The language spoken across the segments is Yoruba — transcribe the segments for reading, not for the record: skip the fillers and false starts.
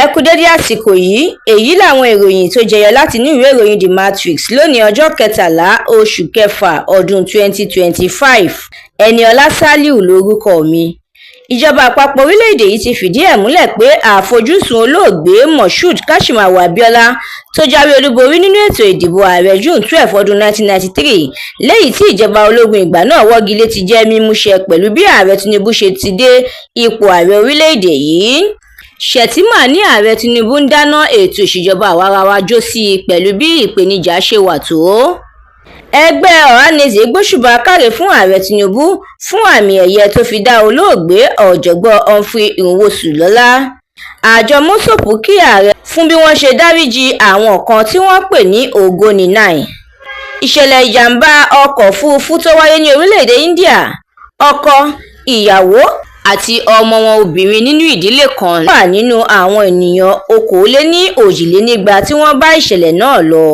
Ẹ kú dédé àsìkò yìí. Èyí làwọn ìròyìn tó jẹyọ láti inú ìwé ìròyìn The Matrix lónìí, ọjọ́ kẹtàlá oṣù kẹfà ọdún 2025. Eniola Saliu lórúkọ mi. Ìjọba àpapọ̀ orílẹ̀-èdè yìí ti fìdí ẹ̀ múlẹ̀ pé àfojúsùn olóògbé Moshood Kashimawo Abiola, tó jáwé olúborí nínú ètò ìdìbò ààrẹ June 12 ọdún 1993 léyìí tí ìjọba ológun ìgbà náà wọ́gi lé, ti jẹ́ mímúṣẹ pẹ̀lú bí Ààrẹ Tinubu ṣe ti dé ipò ààrẹ orílẹ̀-èdè yìí. Shettima ní Ààrẹ Tinubu ń dáná ètò ìṣèjọba àwa-ara-wa jó sí i pẹ̀lú bí ìpèníjà ṣe wà tó. Ẹgbẹ́ Ohanaeze gbóṣùbà káre fún Ààrẹ Tinubu fún àmì-ẹ̀yẹ tó fi dá olóògbé Ọ̀jọ̀gbọ́n Humphrey Nwosu lọ́lá. Àjọ MOSOP kí ààrẹ fún bí wọ́n ṣe dariji àwọn kan tí wọ́n pè ní Ogoni 9. Ìṣẹ̀lẹ̀ ìjàm̀bá ọkọ̀ òfurufú tó wáyé ní orílẹ̀-èdè India: ọkọ, ìyàwó àti ọmọ wọn obìnrin nínú ìdílé kan wà nínú àwọn ènìyàn 240 tí wọ́n bá ìṣẹ̀lẹ̀ náà lọ.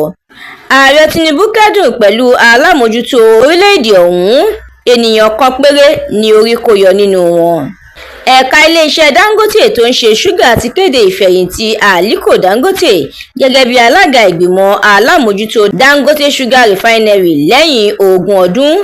Ààrẹ Tinubu kẹ́dùn pẹ̀lú alámòójútó orílẹ̀-èdè ọ̀hún, ènìyàn kan péré ní orí kó yọ nínú wọn. Ẹ̀ka iléeṣẹ́ Dangote tó ń ṣe ṣúgà ti kéde ìfẹ̀yìntì Aliko Dangote gẹ́gẹ́ bíi alága ìgbìmọ̀ alámòójútó Dangote Sugar Refinery lẹ́yìn 20 ọdún.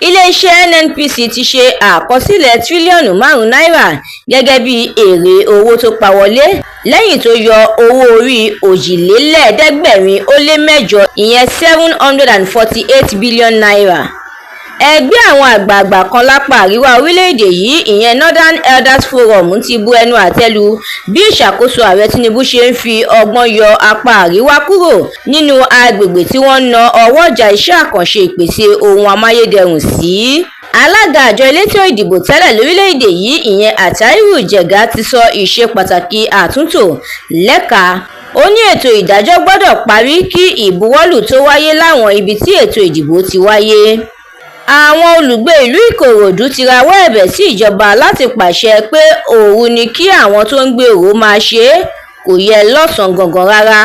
Iléeṣẹ́ NNPC ti ṣe àkọsílẹ̀ tírílíọ̀nù 5 náírà gẹ́gẹ́ bíi èrè owó tó pa wọlé lẹ́yìn tó yọ owó-orí 868 ìyẹn ₦748 billion. Ẹgbẹ́ àwọn àgbààgbà kan lápá àríwá orílẹ̀-èdè yìí, ìyẹn Northern Elders Forum, ti bu ẹnu àtẹ́ lu bí ìṣàkóso Ààrẹ Tinubu ṣe ń fi ọgbọ́n yọ apá àríwá kúrò nínú agbègbè tí wọ́n ń ná ọwọ́jà iṣẹ́ àkànṣe ìpèsè ohun amáyédẹrùn sí. Alága àjọ elétò ìdìbò tẹ́lẹ̀ lórílẹ̀-èdè yìí, ìyẹn Attahiru Jega, ti sọ ìṣe pàtàkì àtúntò lẹ́ka. Ó ní ètò ìdájọ́ gbọ́dọ̀ parí kí ìbuwọ́lù tóó wáyé láwọn ibi tí ètò ìdìbò ti wáyé. Àwọn olùgbé ìlú Ìkòròdú ti rawọ́ ẹ̀bẹ̀ sí ìjọba láti pàṣẹ pé òru ni kí àwọn tó ń gbé ọ̀rọ̀ máa ṣe é, kò yẹ lọ́sàn-án gangan rárá.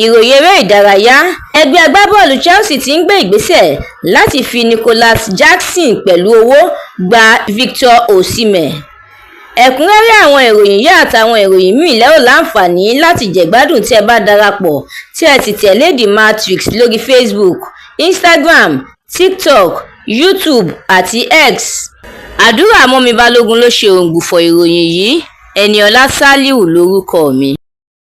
Ìròyìn eré ìdárayá. Ẹgbẹ́ agbábọ́ọ̀lù Chelsea ti ń gbé ìgbésẹ̀ láti fi Nicolas Jackson pẹ̀lú owó gba Victor Osimhen. Ẹ̀kúnrẹ́rẹ́ àwọn ìròyìn yìí àtàwọn ìròyìn míì lẹ ó láǹfààní láti jẹ̀gbádùn tí ẹ bá darapọ̀ tí ẹ sì tẹ̀lé The Matrix lórí Facebook, Instagram, TikTok, YouTube àti X. Àdúrà mọ́mi Balógun ló ṣe òǹgbùfọ̀ ìròyìn yìí. Eniola Saliu lórúkọ mi.